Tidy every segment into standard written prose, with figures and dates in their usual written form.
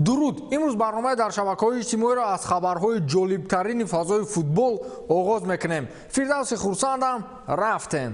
Дуруд! Имрӯз барномаи дар шабакаҳои иҷтимоиро аз хабарҳои ҷолибтарини фазои футбол оғоз мекунем. Фирдавси Хурсандам, рафтем.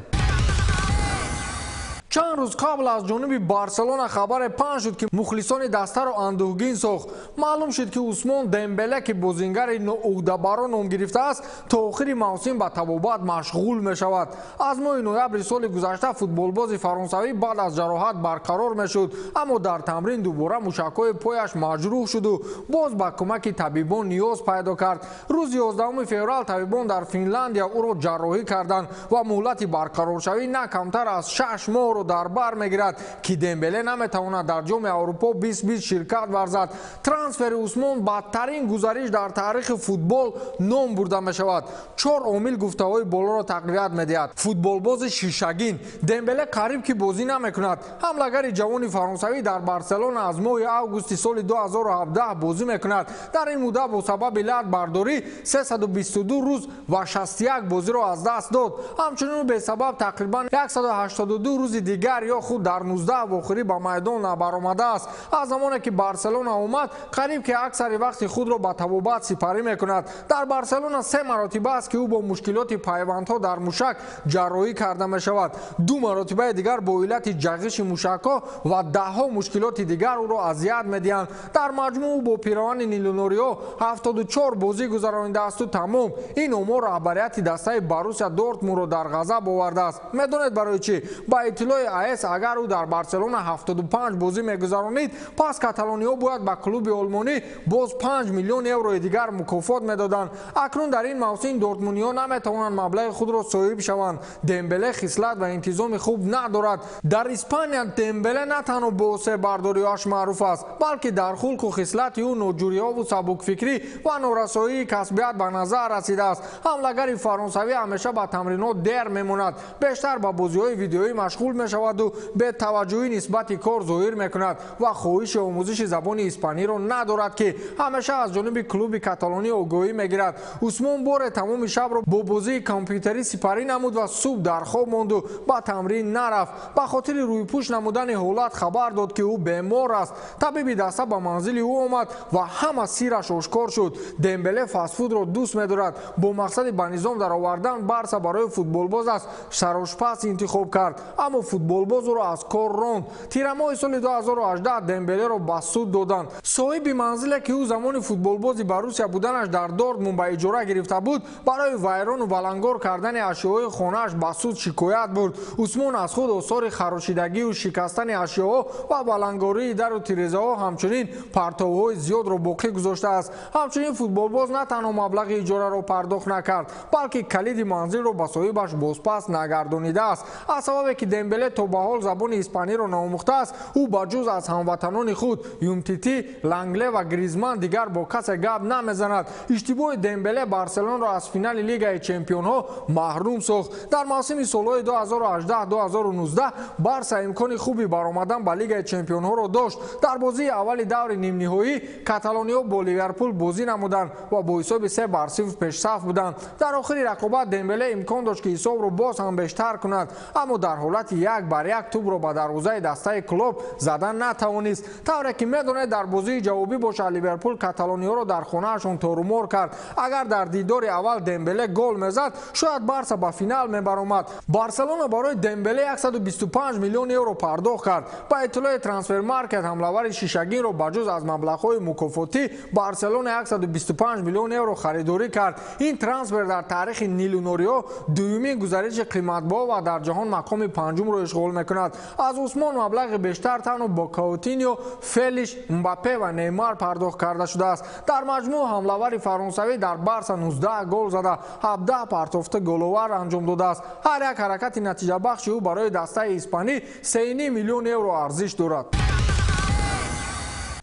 Чанд рӯз қабл аз ҷониби Барселона хабаре паҳн шуд, ки мухлисони дастаро андӯҳгин сохт. Маълум шуд, ки Усмон Дембеле, ки бозингари ноуҳдабаро ном гирифтааст, то охири мавсим ба табобат машғул мешавад. Аз моҳи ноябри соли гузашта футболбози фаронсавӣ баъд аз ҷароҳат барқарор мешуд, аммо дар тамрин дубора мушакҳои пояш маҷрӯҳ шуду боз ба кӯмаки табибон ниёз пайдо кард. Рӯзи 11 феврал табибон дар Финляндия ӯро ҷарроҳӣ карданд ва муҳлати барқароршавӣ на камтар аз 6 моҳро дар бар мегирад, ки Дембеле наметавонад дар Ҷоми Аврупо 2020 ширкат варзад. Трансфери Усмон бадтарин гузариш дар таърихи футбол ном бурда мешавад. Чор омил гуфтаҳои болоро тақвият медиҳад. Футболбози шишагин Дембеле қариб ки бозӣ намекунад. Ҳамлагари ҷавони фаронсавӣ дар Барселона аз моҳи августи соли 2017 бозӣ мекунад. Дар ин муддат бо сабаби латбардорӣ 322 рӯз ва 61 бозиро аз даст дод. Ҳамчунин бесабаб тақрибан 182 рӯзи дигар ё худ дар 19 вохӯрӣ ба майдон набаромадааст. Аз замоне ки Барселона омад, қариб ки аксари вақти худро ба табобат сипарӣ мекунад. Дар Барселона се маротиба аст, ки ӯ бо мушкилоти пайвандҳо дар мушак ҷарроҳӣ карда мешавад. Ду маротибаи дигар бо иллати ҷағиши мушакҳо ва даҳҳо мушкилоти дигар ӯро азият медиҳанд. Дар маҷмӯъ ӯ бо пироҳани нилунориҳо 74 бозӣ гузаронидаасту тамом. Ин омор раҳбарияти дастаи Боруссия Дортмундро дар ғазаб овардааст. Медонед барои чӣ? Ба иттилои АС, агар ӯ дар Барселона 75 бозӣ мегузаронид, пас каталониҳо бояд ба клуби олмонӣ боз 5 миллион еврои дигар мукофот медоданд. Акнун дар ин мавсим дортмуниҳо наметавонанд маблағи худро соҳиб шаванд. Дембеле хислат ва интизоми хуб надорад. Дар Испания Дембеле на танҳо бо себардориҳояш маъруф аст, балки дар хулқу хислати ӯ ноҷӯриҳову сабукфикрӣ ва норасоии касбият ба назар расидааст. Ҳамлагари фаронсавӣ ҳамеша ба тамринот дер мемонад, бештар ба бозиҳои видеоӣ машғул мешаваду бетаваҷҷӯҳӣ нисбати кор зоҳир мекунад ва хоҳиши омӯзиши забони испаниро надорад, ки ҳамеша аз ҷониби клуби каталонӣ огоҳӣ мегирад. Усмон боре тамоми шабро бо бозии компютерӣ сипарӣ намуд ва субҳ дар хоб монду ба тамрин нарафт. Ба хотири рӯйпӯш намудани ҳолат хабар дод, ки ӯ бемор аст. Табиби даста ба манзили ӯ омад ва ҳама сираш ошкор шуд. Дембеле фастфудро дӯст медорад. Бо мақсади ба низом даровардан Барса барои футболбоз аз сарошпаз интихоб кард, аммо футболбоз ӯро аз кор ронд. Тирамоҳи соли 2018 Дембелеро ба суд доданд. Соҳиби манзиле, ки ӯ замони футболбози Боруссия буданаш дар Дортмунд ба иҷора гирифта буд, барои вайрону валангор кардани ашёҳои хонааш ба суд шикоят бурд. Усмон аз худ осори харошидагию шикастани ашёҳо ва валангории дару тирезаҳо, ҳамчунин партовҳои зиёдро боқӣ гузоштааст. Ҳамчунин футболбоз на танҳо маблағи иҷораро пардохт накард, балки калиди манзилро ба соҳибаш бозпас нагардонидааст. Аз сабабе ки Дембеле то ба ҳол забони испаниро наомӯхтааст, ӯ ба ҷуз аз ҳамватанони худ Умтити, Лангле ва Гризман дигар бо касе гап намезанад. Иштибоҳи Дембеле Барселонаро аз финали Лигаи чемпионҳо маҳрум сохт. Дар мавсими солҳои 2018-2019 Барса имкони хуби баромадан ба Лигаи чемпионҳоро дошт. Дар бозии аввали даври нимниҳоӣ каталониҳо бо Ливерпул бозӣ намуданд ва бо ҳисоби 3-0 пешсаф буданд. Дар охири рақобат Дембеле имкон дошт, ки ҳисобро боз ҳам бештар кунад, аммо дар ҳолати 1 бар 1 тӯбро ба дарвозаи дастаи Клоп зада натавонист. Тавре ки медонед, дар бозии ҷавобӣ бошад, Ливерпул каталониҳоро дар хонаашон торумор кард. Агар дар дидори аввал Дембеле гол мезад, шояд Барса ба финал мебаромад. Барселона барои Дембеле 125 миллион евро пардохт кард. Ба иттилои Трансфермаркет, ҳамлавари шишагинро ба ҷуз аз маблағҳои мукофотӣ Барселона 125 миллион евро харидорӣ кард. Ин трансфер дар таърихи нилунориҳо дуюмин гузариши қиматбаҳо ва дар ҷаҳон мақоми панҷумро ишғол мекунад. Аз Усмон маблағи бештар танҳо бо Каутиньо, Фелиш, Мбаппе ва Неймар пардохт карда шудааст. Дар маҷмӯъ ҳамлавари фаронсавӣ дар Барса 19 гол зада, 17 партофта головар анҷом додааст. Ҳар як ҳаракати натиҷабахши ӯ барои дастаи испанӣ 3,5 миллион евро арзиш дорад.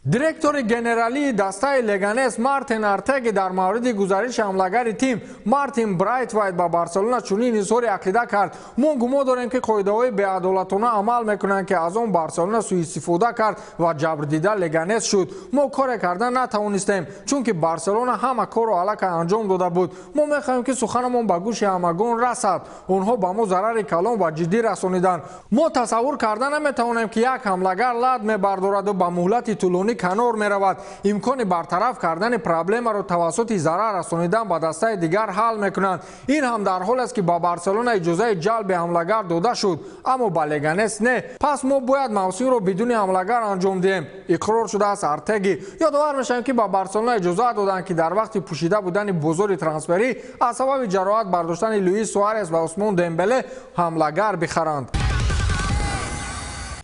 Директори генералии дастаи Леганес Мартин Артеги дар мавриди гузариши ҳамлагари тим Мартин Брайтвайт ба Барселона чунин изҳори ақида кард: «Мо гумон дорем, ки қоидаҳои беадолатона амал мекунанд, ки аз он Барселона суистифода кард ва ҷабрдида Леганес шуд. Мо коре карда натавонистем, чунки Барселона ҳама корро аллакай анҷом дода буд. Мо мехоҳем, ки суханамон ба гӯши ҳамагон расад. Онҳо ба мо зарари калон ва ҷиддӣ расониданд. Мо тасаввур карда наметавонем, ки як ҳамлагар лат мебардораду ба муҳлати тӯлонӣ бозӣ канор меравад. Имкони бартараф кардани проблемаро тавассути зарар расонидан ба дастаи дигар ҳал мекунанд. Ин ҳам дар ҳоле аст, ки ба Барселона иҷозаи ҷалби ҳамлагар дода шуд, аммо ба Леганес не. Пас мо бояд мавсимро бидуни ҳамлагар анҷом диҳем, иқрор шудааст Артеги. Ёдовар мешавем, ки ба Барселона иҷоза доданд, ки дар вақти пӯшида будани бозори трансферӣ аз сабаби ҷароҳат бардоштани Луис Суарес ва Усмон Дембеле ҳамлагар бихаранд.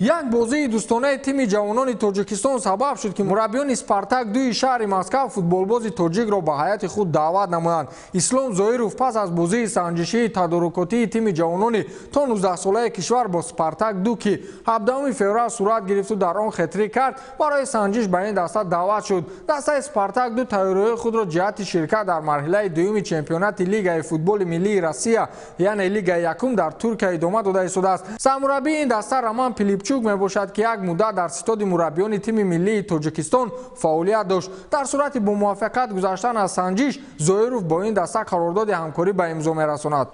Як бозии дӯстонаи тими ҷавонони Тоҷикистон сабаб шуд, ки мураббиёни Спартак дуи шаҳри Москав футболбози тоҷикро ба ҳайати худ даъват намоянд. Ислом Зоиров пас аз бозии санҷишии тадорукотии тими ҷавонони то 19-солаи кишвар бо Спартак ду, ки 17 феврал сурат гирифту дар он хетрик кард, барои санҷиш ба ин даста даъват шуд. Дастаи Спартак ду тайёриҳои худро ҷиҳати ширкат дар марҳилаи дуюми чемпионати Лигаи футболи миллии Россия, яъне Лигаи якум, дар Туркия идома дода истодааст. Сармураббии ин даста Роман Пилипчук мебошад, ки як муддат дар ситоди мураббиёни тими миллии Тоҷикистон фаъолият дошт. Дар сурати бо муваффақият гузаштан аз санҷиш, Зоиров бо ин даста қарордоди ҳамкорӣ ба имзо мерасонад.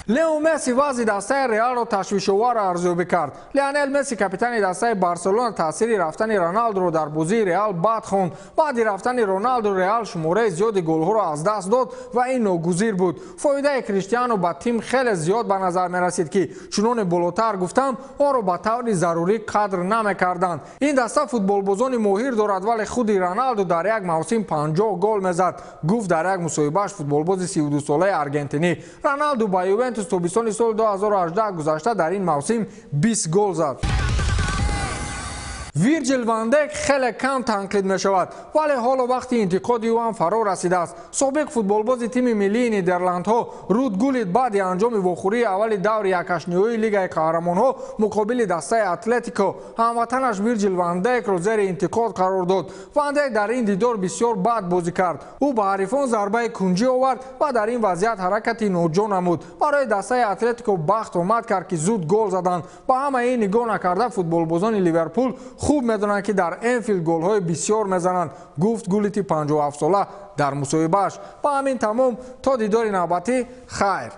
Лео Месси вазъи дастаи Реалро ташвишовар арзёбӣ кард. Лионел Месси, капитани дастаи Барселона, таъсири рафтани Роналдуро дар бозии Реал бад хонд. Баъди рафтани Роналду Реал шумораи зиёди голҳоро аз даст дод ва ин ногузир буд. Фоидаи Криштиану ба тим хеле зиёд ба назар мерасид, ки чуноне болотар гуфтам, онро ба таври зарурӣ қадр намекарданд. Ин даста футболбозони моҳир дорад, вале худи Роналду дар як мавсим 50 гол мезад, гуфт дар як мусоҳибааш футболбози 32-солаи аргентинӣ. Роналду ба Ювентус тобистони соли 2018 гузашта дар ин мавсим 20 гол зад. Вирҷил ван Дейк хеле кам танқид мешавад, вале ҳоло вақти интиқоди ӯ ҳам фаро расидааст. Собиқ футболбози тими миллии Нидерландҳо Руд Гулит баъди анҷоми вохӯрии аввали даври якҳаштниҳоии Лигаи қаҳрамонҳо муқобили дастаи Атлетико ҳамватанаш Вирҷил ван Дейкро зери интиқод қарор дод. Ван Дейк дар ин дидор бисёр бад бозӣ кард. Ӯ ба ҳарифон зарбаи кунҷӣ овард ва дар ин вазъият ҳаракати ноҷо намуд. Барои дастаи Атлетико бахт омад кард, ки зуд гол заданд. Ба ҳамаи ин нигоҳ накарда, футболбозони Ливерпул хуб медонанд, ки дар Энфилд голҳои бисёр мезананд, гуфт Гулити 57-сола дар мусоҳибааш. Ба ҳамин тамом, то дидори навбатӣ, хайр.